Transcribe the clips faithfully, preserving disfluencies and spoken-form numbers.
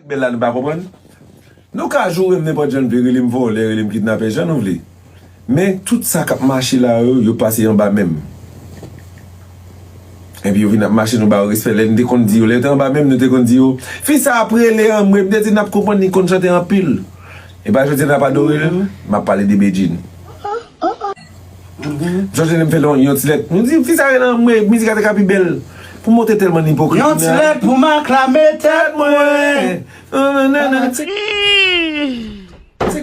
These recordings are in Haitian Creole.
Bèl la, nou pa konprann. Nou ka joure m nenpòt jan n vle, rele m vòlè, rele m kidnapè, jan nou vle. Men tout sa k ap mache la yo, yo pase anba men m. Epi yo vin ap mache, nou ba yo respè. Lè n te konn di yo, lè yo te anba men m, nou te konn di yo, "Fi sa ap rele anmwe." M te di, "N ap konprann li konn chante anpil." E pa jodi a n ap adore l, m ap pale de Bedjine. Jòj Elen fè yon, yon ti lèt. Nou di, "Fi sa rele anmwe, mizik a te ka pi bèl." Pou montre tèlman n ipokrit. Yon ti lèt pou m aklame tèt mwen. Nananana.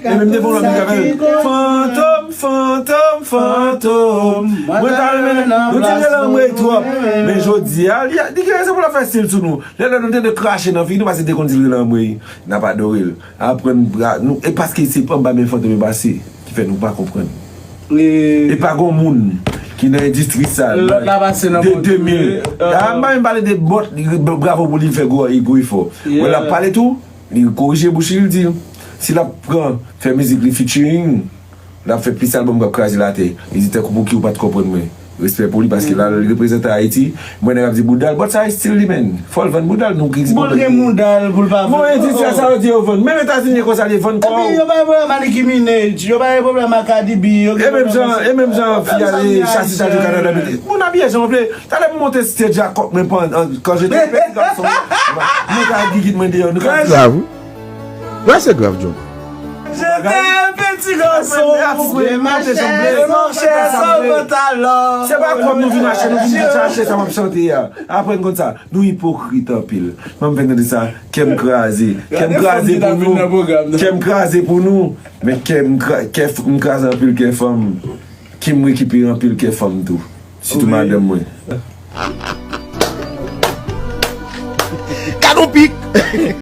E menm te fè yon lòt mizik avè l. Fantom, fantom, fantom. Mwen ta renmen, nou te rele anmwe twòp. Men jodi a, li, li gen rezon pou l ap fè stil sou nou. Lè lòt nou tande krache nan figi nou, paske te konn di l rele anmwe. N ap adore l. Aprann bra nou. E paske se anba men Fantom yo pase, ki fè nou pa konprann. E pa gon moun ki nan endistri sa de de mil. A, m pa menm pale de bòt, bravo pou li fè gwo, gwo efò. Wè, l ap pale tou, li korije bouch li, li di, si l ap pran, fè mizik li featuring, l ap fè plis albòm k ap kraze latè. Li di, tankou pouki ou pa t konprann mwen. Respè pou li, paske la, li reprezante Ayiti. Mwen, nèg ap di bouda l, but sa estil li, menn. Fò l vann bouda l, nou ki di konprann. Bon, l gen bouda l pou l pa vann. Bon, endistri a, sa yo di yo vann. Menm Etazini, e konsa li vann kò. Epi, yo pa gen pwoblèm ak Nicki Minaj, yo pa gen pwoblèm ak Cardi B, yo gen pwoblèm ak... E menm jan, e menm jan fi a, chasi sa di Kanada, mete. Moun abiye jan w vle. Talè m monte stage a kòk mwen pandan, quand j'étais petit garçon. Mwen ka gigit mwen deyò, nou ka... Trè grav, wi. Trè se grav, John. J'étais un petit garçon, je marchais sans pantalon. Se pa kòb nou vin achte, nou vin achte sa m ap chante a. Aprann konn sa, nou ipokrit anpil. Mwen m vin tande sa, kè m kraze. Kè m kraze pou nou. Kè m kraze pou nou. Men kè m kra-, kè f-, m kraze anpil kè fanm. Ki m rekipere anpil kè fanm tou. Sitou madanm mwen. Gad on pik!